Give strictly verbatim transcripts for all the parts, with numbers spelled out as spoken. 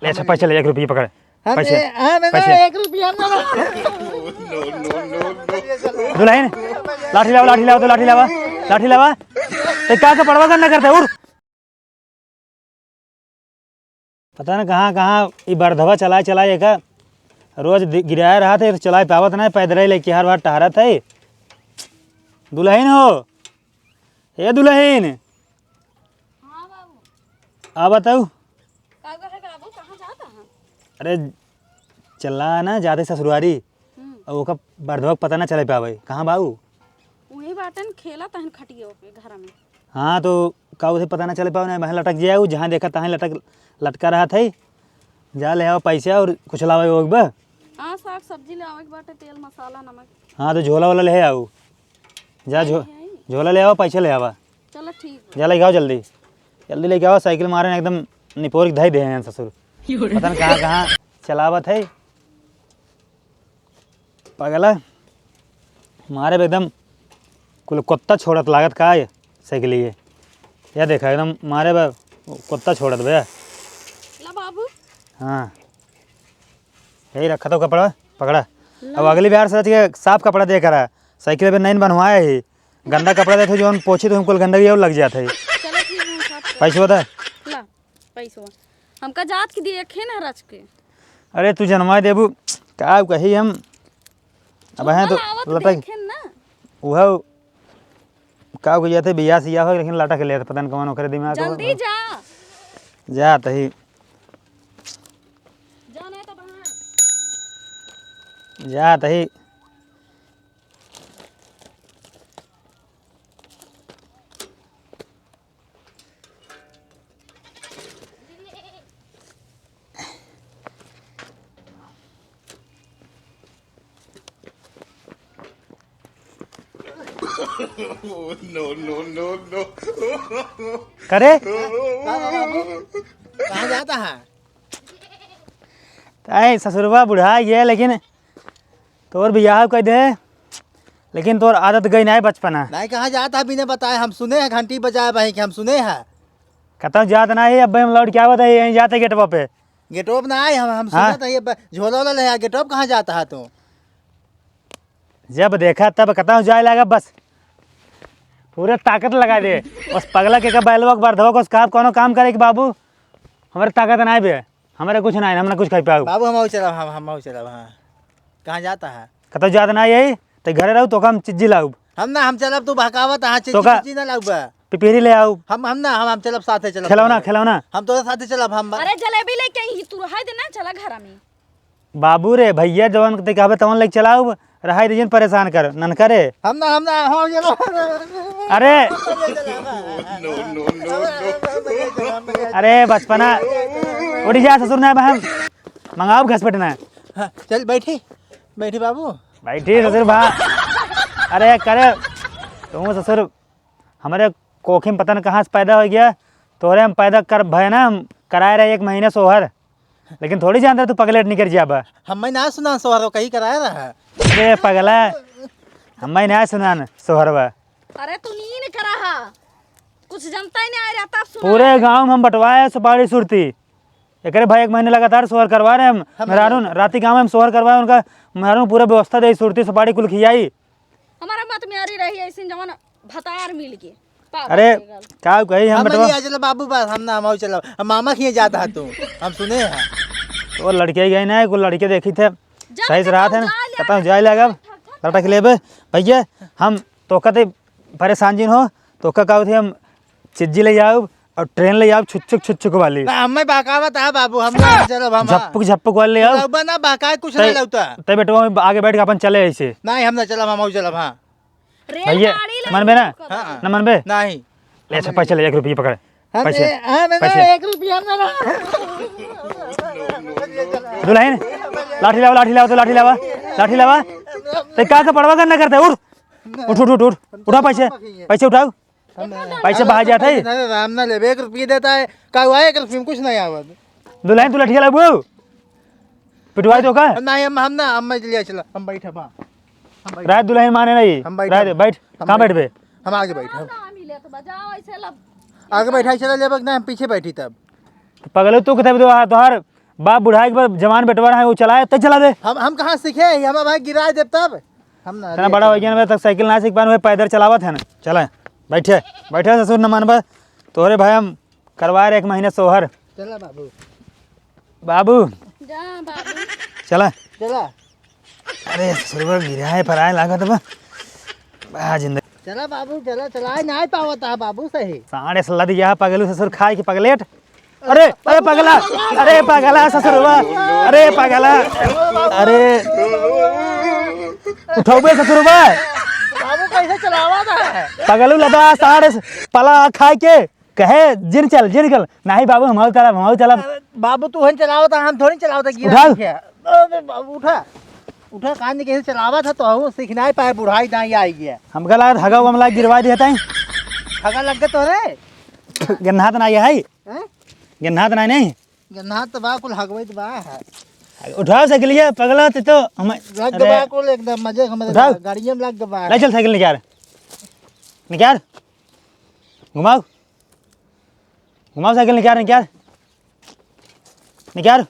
ले, अच्छा, पैसा ले, एक रुपया पकड़। हम पैसे, ए, हम ना, पैसे। एक रुपया हम ना। दुलहिन, लाठी लावा, लाठी लावा, तो लाठी लावा, लाठी लावा। ते का के पड़वा करना करते, उठ। पता न कहाँ, कहाँ ई बरधवा चलाए, चलाए एका रोज दि-, गिराए रहत है, तो चलाए पावत नाहीं, पैदल ही लेके हर बार टहरत है। दुलहिन हो, ए दुलहिन। हाँ बाबू। आ बताऊ। का है बाबू, कहाँ जाता है? अरे, चला ना, जाते ससुरारी। हम्म। और ओका बरधवा के पता ना चले पावे। कहाँ बाऊ? वही बाटन खेला तहन खटियो पे घर में। हाँ, तो का उसे पता ना चले पावे ना, वहाँ लटक जाए, जहाँ देखा तहाँ लटक, लटका रहत है। जा ले आवा पैसा और कुछ लावे ओग बा। हाँ, साग सब्जी ले आवे के बाटे, तेल मसाला नमक। हाँ, तो झोला वाला ले आऊ। जा झो-, आई, आई। झोला ले आवा, पैसा ले आवा। चलो ठीक बा। जा लेके आओ जल्दी, जल्दी लेके आओ। साइकिल मारे न एकदम निपोर के धई दे हैं ससुर। पता न कहाँ कहाँ चलावत है पगला। मारे बे एकदम कुल कुत्ता छोड़त लागत का है साइकिल ये। या देखा एकदम मारे बे कुत्ता छोड़त बे। ला बाबू। हाँ। यही रखा तो कपड़ा, पकड़ा। ला। अब अगली बार से के साफ कपड़ा दे करा। साइकिल पे नैन बनवाए ही। गंदा कपड़ा देत हो, जौन पोछी तो हमको गंदगी और लग जात है। चलो ठीक है, हम साफ कर पैसवा दे। ला, पैसवा। हमका जात के दिए खे ना रच के। अरे तू जनवा देबू, का कही हम। अब हैं तो चुम्मा लावत लटक देखे ना। उहा का हो जाते बियाह सियाह हो, लेकिन लटक ले, पता न कौन ओकरे दिमाग में। जल्दी जा। जा तही। जा नहीं तो बाहर। जा तही। No, no, no, no। करे? का बाबू? कहाँ जाता है? ताई ससुरवा बुढ़ा गया, लेकिन तोर बियाह कइ दे, लेकिन तोर आदत गई नाहीं बचपना। नाहीं, कहाँ जात है बिना बताए? हम सुने हैं घंटी बजाए भाई कि हम सुने हैं। कतौ जात नाहीं, अब हम लौट के आवत है, यहीं जाते गेटवा पे। गेटवा पे ना आए हम, हम हाँ? सुनत है ये ब-, झोला वाला ले आ, गेटवा पे कहाँ जात है तू? जब देखा तब कतौ जाए लागा बस। पूरे ताकत लगा दे। बस पगला के का बैलवा के बरधवा को कहा कौनो काम करे कि बाबू, हमरे ताकत नाहीं बे। हमरे कुछ नाहीं, हम ना कुछ खाई पाऊ। बाबू, हम आऊ चलब, हम, हम आऊ चलब, हाँ। कहाँ जाता है? कतौ जात नाहीं यही, ते घरे रहू, तोका हम चिज्जी लाउब। हम ना, हम चलब, तू बहकावत, हाँ, चिज्जी, तोका चिज्जी ना लाउब। पिपिरी ले आउब। हम, हम ना, हम, हम चलब, साथे चलब। खिलौना, खिलौना। हम तोरे साथे चलब, हम। अरे, जलेबी लेके आई, तू रहाई दे ना, चला घर में। बाबू रे, भैया जवन ते कहबे तवन लेके चलाउब, रहाई दे जिन परेशान कर, ननका रे। हम ना, हम ना, हम चलब। अरे। No, no, no, no। अरे बचपना, उठ जा ससुर ना बहन, मंगाओ घसपेट ना। हाँ, चल बैठी, बैठी बाबू। बैठी ससुर बा। अरे करे, तू ससुर हमरे कोखी में पता न कहाँ से पैदा होइ गया, तोहरे हम पैदा कर भय ना, हम कराए रहे एक महीने सोहर। लेकिन थोड़ी जानत रहे तू पगलेट निकर जाबा। हम्मे ना सुनान सोहरवा कहीं कराए रहा। अरे पगला, हम्मे ना सुनान सोहरवा। अरे तू नीन करा हा, कुछ जनता ही नहीं आ रहा तब सुना। पूरे गाँव में हम बंटवाए सुपारी सुरती। एकरे भाई एक महीने लगातार सोहर करवा रहे हम। हम मेहरारून राती गाँव में हम सोहर करवाए, उनका मेहरारून पूरा व्यवस्था दे, सुरती सुपारी कुल खियाई। हमारा मत में अरी रही ऐसे जवन भतार मिल के। पागल अरे, हो गल। का कही हम हम बटवा? नहीं आ चला बाबू बस, हम ना, हम आऊ चला। हम मामा खिए जात हा तू। हम सुने हैं। तो लड़के गए ना, को लड़के देखी थे। जा सही से बेटा, रात है ना? जा ले, कतौ जाए लगा। लटक लेबे। भैया, हम तोका ते परेशान जिन हो, तोका का होती हम चिज्जी ले जाओ और ट्रेन ले जाओ, छुच्छुक, छुच्छुक वाली। ना, हमें बहकावत है बाबू, हम ना चलब, हम झप्पुक, झप्पुक वाली ले आओ। लौबा ना बहकाए, कुछ तै, नहीं लौता। तै बेटवा आगे बैठ के अपन चले ऐसे। नहीं, हम ना चलब, हम आऊ चलब, हाँ। भैया, रेलगाड़ी लगे मनबे ना? हाँ। ना मनबे? नहीं। ले, अच्छा, पैसा ले, एक रुपया पकड़। हम पैसा, ए, हाँ, मैं पैसा। एक रुपया हम ना। दुलहिन, लाठी लावा, लाठी लावा, तो लाठी लावा, लाठी लावा। ते का के पड़वा करना करते? उठ, उठ, उठ, उठ, उठ। उठाओ पैसे, पैसे उठाओ। पैसे बाहर जात है। नहीं, राम ना लेबे, एक रुपया देता है। का हुआ, एक रुपया में कुछ नहीं आवत। दुलहिन, तू लठिया लाबू? पिटवाई तो का? नहीं, हम, हम ना, हम मैं लिया चला, हम बैठे बा। हम बैठे। रात दुलहिन माने नहीं। हम बैठे। रात बैठ। हम कहाँ बैठ। बैठबे? हम आगे बैठे। ना मिले तो बजाओ ऐसे लब-, आगे बैठा चला लेबे, नहीं, हम पीछे बैठी तब। तो पगलू, तू किताब दो, हाँ, तोहार बाप बुढ़ाई के बाद जवान बेटवा रहा है, वो चलाए, तै चला दे। हम, हम कहाँ सीखे? हम भाई गिराए देब तब। हम ना इतना बड़ा हो गया ना, अभी तक साइकिल ना सीख पाए, वही पैदल चलावत है ना। चला, बैठे, बैठे ससुर, न मानबा। तोहरे भाई हम करवाए रहे एक महीने सोहर। चला बाबू। बाबू। जा बाबू। चला। चला। अरे ससुरवा गिरा है, फराए लागत बा। बा जिंदगी। चला बाबू, चला, चलाए नाहीं पावत है बाबू सही। साढ़े से लद गया पगलू ससुर खाए के पगलेट। अरे, अरे पगला, अरे पगला ससुरवा, अरे पगला, अरे उठौबे ससुरवा। बाबू कैसे चलावा था? पगलू लदा साढ़े से पला खाए के। कहे, "जिन चल, जिन चल।" "नाहीं बाबू, हम चलब, हम चलब।" अरे बाबू, तू हन चलावत, हम थोड़ी चलावत, गिरा उठा। नहीं है। अरे बाबू, उठा। उठा, कान के कैसे चलावत है, तो हम सीख नाहीं पाए, बुढ़ाई दाई आई है। हमका लागत हगा उगा में लाग गिरवा दिया ताई। हगा लग गए तोरे? गन्हात नाहीं है? हैं? गन्हात नाहीं, नहीं? गन्हात तो बा, कुल हगवई तो बा है। उठाओ साइकिलिया, पगला ते तो हम लग अरे। बा कुल एकदम मजे, हमारे उठाओ। गाड़िया में लग बा। ले चल साइकिल निकाल। निकाल। घुमाओ। घुमाओ साइकिल, निकाल, निकाल। निकाल।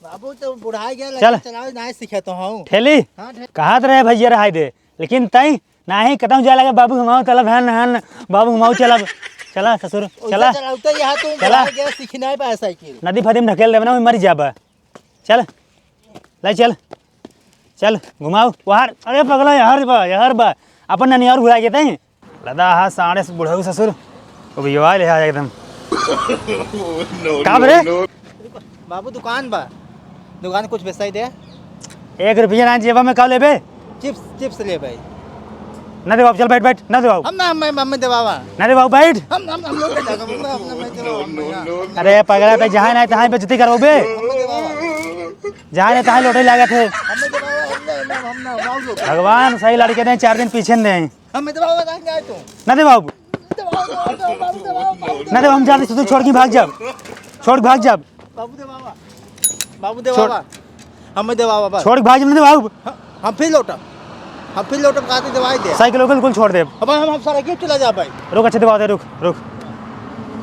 बाबू तो बुढ़ा गया, चल। लेकिन चलावे नाहीं सीखे तो हूँ। ठेली? हाँ, ठेली। कहात रहे भैया रहाई दे, लेकिन तई नाहीं, कतहूँ जाए लगे, "बाबू घुमाओ चलब, हन, हन, बाबू घुमाओ चलब।" चला ससुर, ओइसे चला। चलावते यहाँ तुम चला। बुढ़ा गया, सीख नाहीं पाए साइकिल। नदी फदी में ढकेल देबे ना, मर जाबा। चल, ले चल, चल घुमाओ बाहर। अरे पगला, यहाँ बा, यहाँ बा, अपन ननियार भुला गए तई। लदा हा साढ़े से बुढ़ऊ ससुर, वो भी आइल है एकदम। का बरे? बाबू दुकान बा, दुकान कुछ बेचाई दे। एक रुपया ना जेबा में, का लेबे? चिप्स, चिप्स लेबे। ना दे बाबू, चल बैठ, बैठ, ना दे बाबू। हम ना, हम, हम, हम देवावा। ना दे बाबू, बैठ। हम, हम, हम लोग के जाएगा, हम, हम, हम देवावा, हम ना। अरे पगला, ते जहाँ नाहीं तहाँ बेइज्जती करवाबे। हम देवावा। जहाँ नाहीं तहाँ लोटे लागत है। हम देवावा, हम ना, हम ना, हम ना, हम लोग। भगवान सही लड़के दें, चार दिन पीछे न दें। हम तो बाबा बताएंगे आज तो। ना दे बाबू। तो बाबा, बाबा, बाबा, बाबा, बाबा। ना दे, हम जाते, तू छोड़ के भाग जाब। छोड़ के भाग जाब। बाबू दे बाबा। बाबू दे छोड़। बाबा। हमें दे बाबा बस। छोड़ के भाग जाब, ना दे बाबू। ह-, हम फिर लौटब। हम फिर लौटब, कहा दे दवाई दे। साइकिल वाइकिल कुल छोड़ देब। अब हम, हम सड़क ही चला जा भाई। रुक, अच्छा दे बाबू, रुक, रुक।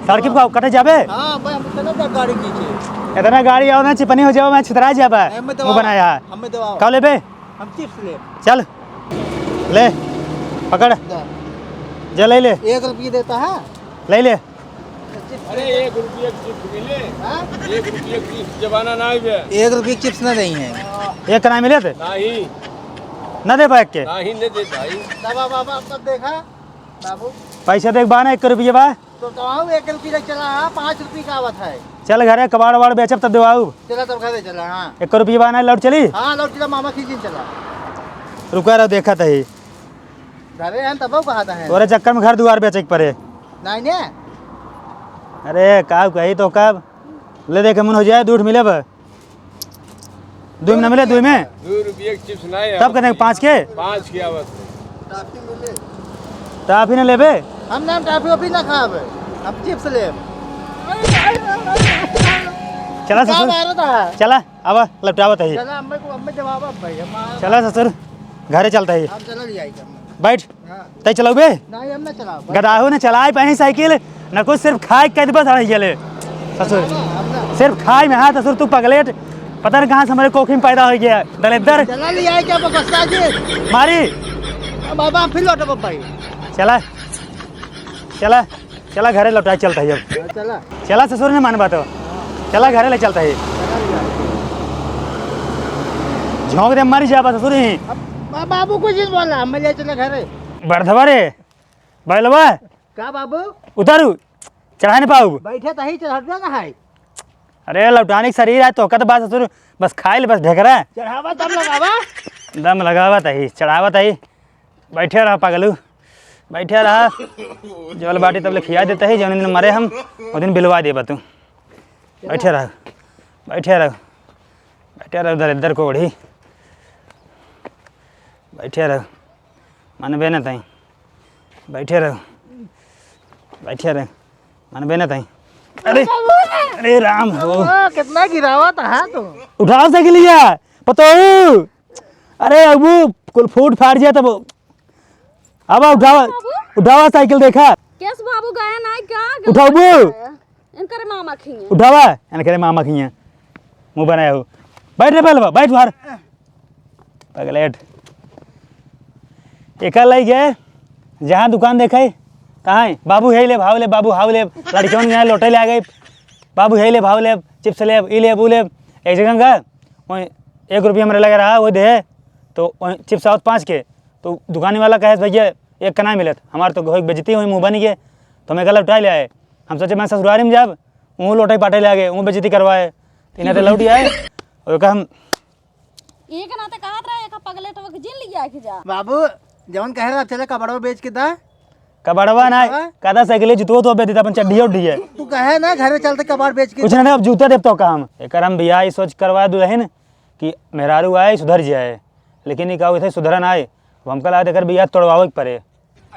सड़क ही कटे जाबे? हाँ भाई, हम चला जा गाड़ी खींचे। इतना गाड़ी आओ ना, चिपनी हो जाओ, मैं छितरा जाबा। हमें दे मुँह बाबा। बनाया। हमें दे बाबा। का लेबे? हम चिप्स लेब। चल, ले, पकड़। जा। जा, ले ले। एक रुपये देता है। ले ले। अरे, एक रुपये की चिप्स मिले? हाँ? एक रुपये की चिप्स जमाना ना आवे। एक रुपये की चिप्स ना नहीं है। एक का ना मिले थे? नहीं। ना दे पाए के? नहीं, नहीं दे भाई। बाबा, बाबा, अब तब देखा, बाबू। पैसा देख बा ना, एक रुपये बा। तो, तो आओ, एक रुपये ले चला, हाँ, पाँच रुपये का आवत है। चल घरे, कबाड़ वाड़ बेचब तब देवाऊ। चला तब घरे चला, हाँ। एक रुपये बा ना, लौट चली? हाँ, लौट चला, मामा खींचिन चला। रुका रहो, देखत ही। घरे हैं तब कहा था है। तोरे चक्कर में घर दुआर बेचे के परे। नहीं ने। अरे, का कही तो कब? ले देखे मन हो जाए, दूठ मिले बा। दुइ में ना मिले, दुइ में? दुइ रुपये के चिप्स नहीं है। तब कहते हैं पाँच के? पाँच के आवत है। टाफी ना लेबे? हम ना टाफी वाफी ना खाबे, हम चिप्स लेब। चला का ससुर। मारत है? चला, अब लपटावत ही। चला, अम्मा को, अम्मा जवाब अब भाई, हम आ- चला ससुर, घरे चलता ही। हम चला ले आई। बैठ। हाँ। तै चलौबे? नहीं, हम ना चलाओ। गदाहो ने चलाए पाही साइकिल, न कुछ, सिर्फ खाए के बस अड़े गेले। ससुर, हम ना, हम ना। सिर्फ खाए में हाथ, ससुर तू पगलेट, पता नहीं कहाँ से हमारे कोखी में पैदा हो गया, दलिद्दर। चला लिया है क्या बकस्ता जी? मारी। अब बाबा फिर लौटो भाई। चला, चला। चला घरे लौटाए चलता ही अब। हाँ, चला। चला ससुर ने मान बात हो। चला घरे ले चलता ही। चला भैया। झोंक दे मर जाबा ससुर ही। अब बा-, बाबू कुछ नहीं बोला, हम ले चले घरे। बरधवा रे, बैलवा। का बाबू? उतारू, चढ़ा नहीं पाऊ। बैठे तही चढ़ा ना है। अरे लौटानी के शरीर है तो कत बा ससुर, बस खाइल बस ढेकरा। चढ़ावा दम लगावा। दम लगावा तही, चढ़ावा तही। बैठे रहा पागलू, बैठे रहा। जबल बाटी तब ले खिया देता ही, जौन दिन मरे हम, वो दिन बिलवा देबा तू। बैठे रहा, बैठे रहा, बैठे रहा, दरिद्दर कोढ़ी। बैठे रहा, मनबे न तई। बैठे रहा, बैठे रहा, मनबे न तई। अरे, अरे राम हो। ओ, कितना गिरावा था तू। उठाओ साइकिलिया, पतोहू। अरे अबू, कुल फूट फाट जाए तब। अब उठावा, बाबू। उठावा साइकिल देखा। केस बाबू गया ना क्या? उठाओ बू। इनकरे मामा खिए। उठावा, इनकरे मामा खिए। मुँह बनाए हो। बैठ रे पहलवा, बैठ बाहर। पगलेट। एका लइ गए, जहाँ दुकान देखे, कहाँ है? बाबू है ले, भाव ले, बाबू हाव ले, लड़कियों ने यहाँ लोटे ले आ गए। बाबू है ले, भाव ले, चिप्स ले, ई ले, वो ले। एक जगह का, वहीं एक रुपया मेरे लगे रहा, वो दे, तो वहीं चिप्स आवत पाँच के, तो दुकानी वाला कहे, "भैया, एक का ना मिलत, हमार तो होई बेइज्जती हुई, मुँह बन गए।" तो मैं गला उठा ले आए। हम सोचे, मैं ससुरारी में जाब, वो लोटे पाटे ले आगे, वो बेइज्जती करवाए, तो इन्हें तो लौट आए। और का हम एक नाते कहत रहा, एक पगलेट वक जिन लिया के जा। बाबू, जवन कहे रहा, चले कबाड़वा बेच के दा। कबाड़वा ना, हाँ? कादा साइकिल जुतवो तो बेच देता, अपन चड्ढी उड्ढी है। तू कहे ना, घरे चलते कबाड़ बेच के। कुछ ना, अब जूता देब तो काम। एकर हम बियाह ई सोच करवाए दुल्हन कि मेहरारू आए, सुधर जाए, लेकिन ई का होत है, सुधरा ना आए। अब हमका लागत एकर बियाह तोड़वावे के पड़े।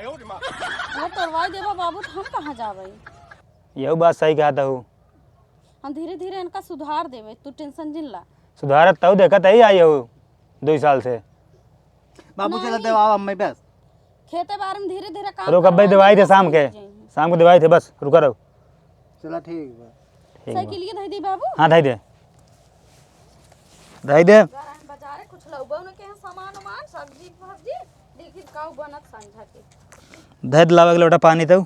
वो तोड़वाई देबा बाबू, तो हम कहाँ जाबे? यहू बात सही कहत हू। हम धीरे धीरे इनका सुधार देबे, तू tension जिन ला। सुधारत तऊ देखत ही आई हो दुई साल से। बाबू, चला नहीं। देवाओ अम्मी बस। खेते बारे में धीरे धीरे काम रुक, अब्बे करवाई दवाई दे देबे, शाम के। जाएंगे। शाम को दवाई थे बस, रुका रहो। चला ठीक बा। ठीक बा। साइकिलिया धई दी बाबू। हाँ, धई दे। धई दे। बाजारे कुछ लउबो न के सामान उमान, सब्जी फब्जी, देखी का बनत संझा के। धई दे, लावा एक लोटा पानी तऊ।